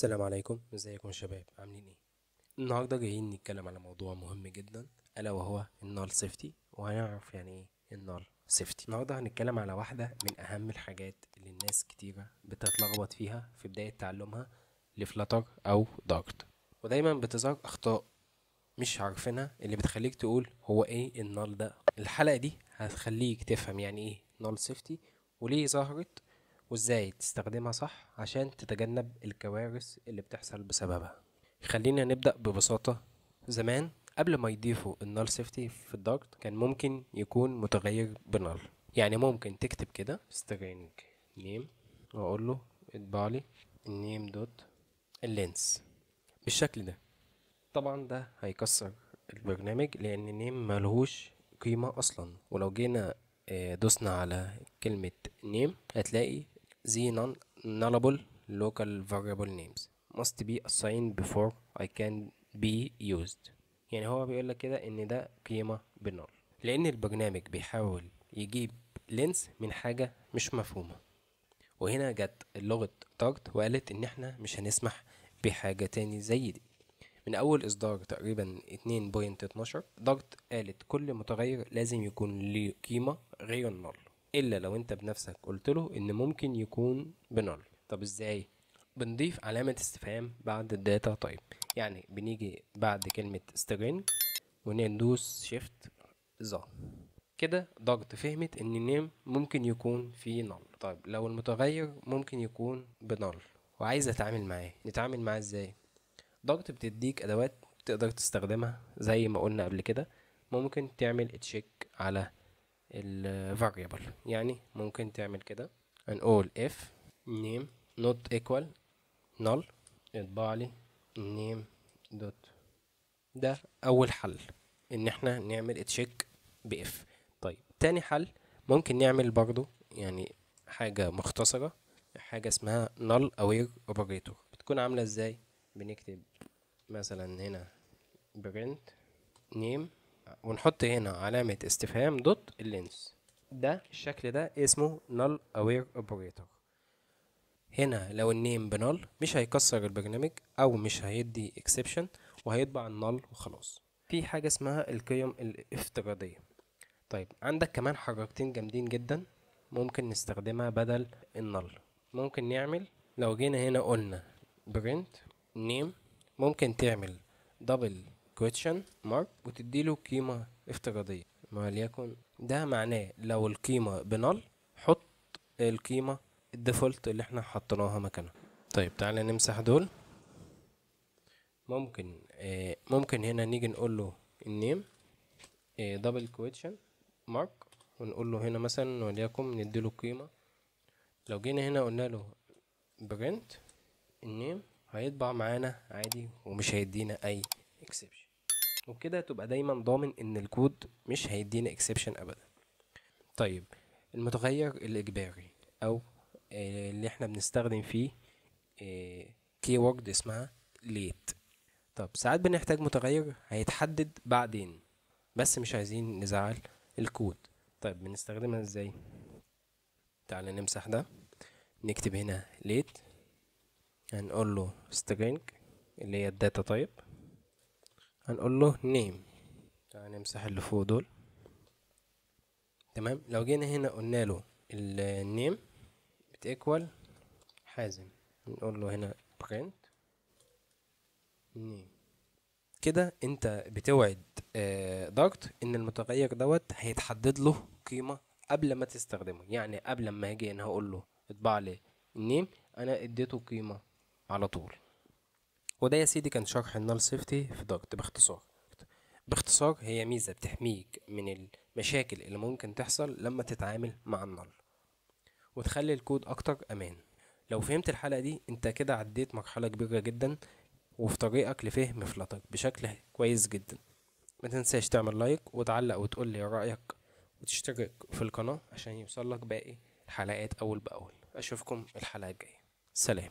السلام عليكم، ازيكم يا شباب؟ عاملين ايه؟ النهارده جايين نتكلم على موضوع مهم جدا، الا وهو ال null safety، وهنعرف يعني ايه ال null safety. النهارده هنتكلم على واحدة من اهم الحاجات اللي الناس كتيرة بتتلخبط فيها في بداية تعلمها ل Flutter او Dart، ودايما بتظهر اخطاء مش عارفينها اللي بتخليك تقول هو ايه ال null ده. الحلقة دي هتخليك تفهم يعني ايه null safety وليه ظهرت وازاي تستخدمها صح عشان تتجنب الكوارث اللي بتحصل بسببها. خلينا نبدأ ببساطة. زمان قبل ما يضيفوا ال null safety في ال Dart كان ممكن يكون متغير ب null، يعني ممكن تكتب كده string name واقول له اطبع لي ال name dot ال length بالشكل ده. طبعا ده هيكسر البرنامج لان ال name ملهوش قيمة اصلا، ولو جينا دوسنا على كلمة name هتلاقي the non-nullable local variable names must be assigned before I can be used. يعني هو بيقول لك كده ان ده قيمة ب null لان البرنامج بيحاول يجيب length من حاجة مش مفهومة. وهنا جت لغة Dart وقالت ان احنا مش هنسمح بحاجة تاني زي دي. من اول اصدار تقريبا 2.12 Dart قالت كل متغير لازم يكون ليه قيمة غير ال null، الا لو انت بنفسك قلت له ان ممكن يكون ب null. طب ازاي؟ بنضيف علامة استفهام بعد ال data type، يعني بنيجي بعد كلمة string وندوس shift the كده. Dart فهمت ان name ممكن يكون فيه null. طيب لو المتغير ممكن يكون ب null وعايز اتعامل معاه، نتعامل معاه ازاي؟ Dart بتديك ادوات تقدر تستخدمها زي ما قلنا قبل كده. ممكن تعمل check على ال variable، يعني ممكن تعمل كده، هنقول if name not equal null اطبع لي name dot. ده اول حل ان احنا نعمل check ب if. طيب تاني حل ممكن نعمل برضو يعني حاجة مختصرة، حاجة اسمها null aware operator. بتكون عاملة ازاي؟ بنكتب مثلا هنا print name ونحط هنا علامة استفهام dot ال length. ده الشكل ده اسمه null aware operator. هنا لو ال name ب null مش هيكسر البرنامج او مش هيدي exception وهيطبع ال null وخلاص. في حاجة اسمها القيم الافتراضية. طيب عندك كمان حركتين جامدين جدا ممكن نستخدمها بدل ال null. ممكن نعمل لو جينا هنا قلنا print name، ممكن تعمل double question mark وتديله قيمة افتراضية، وليكن ده معناه لو القيمة ب null حط القيمة ال default اللي احنا حطيناها مكانها. طيب تعالى نمسح دول. ممكن هنا نيجي نقول له ال name double question mark ونقول له هنا مثلا وليكن نديله قيمة. لو جينا هنا قلنا له print ال name هيطبع معانا عادي ومش هيدينا اي exception، وبكده تبقى دايما ضامن ان الكود مش هيدينا exception ابدا. طيب المتغير الاجباري او اللي احنا بنستخدم فيه keyword اسمها late. طب ساعات بنحتاج متغير هيتحدد بعدين بس مش عايزين نزعل الكود. طيب بنستخدمها ازاي؟ تعالى نمسح ده، نكتب هنا late، هنقول له string اللي هي ال data type، هنقول له name. تعالى نمسح اللي فوق دول. تمام. لو جينا هنا قلنا له ال name بت equal حازم، نقول له هنا print name. كده انت بتوعد Dart ان المتغير دوت هيتحدد له قيمة قبل ما تستخدمه، يعني قبل ما اجي انا هقول له اطبع لي ال name انا اديته قيمة على طول. وده يا سيدي كان شرح ال null safety في Dart باختصار. باختصار هي ميزة بتحميك من المشاكل اللي ممكن تحصل لما تتعامل مع ال null وتخلي الكود اكتر امان. لو فهمت الحلقة دي انت كده عديت مرحلة كبيرة جدا وفي طريقك لفهم Flutter بشكل كويس جدا. ما تنساش تعمل like وتعلق وتقول لي رأيك وتشترك في القناة عشان يوصلك باقي الحلقات أول بأول. أشوفكم الحلقة الجاية. سلام.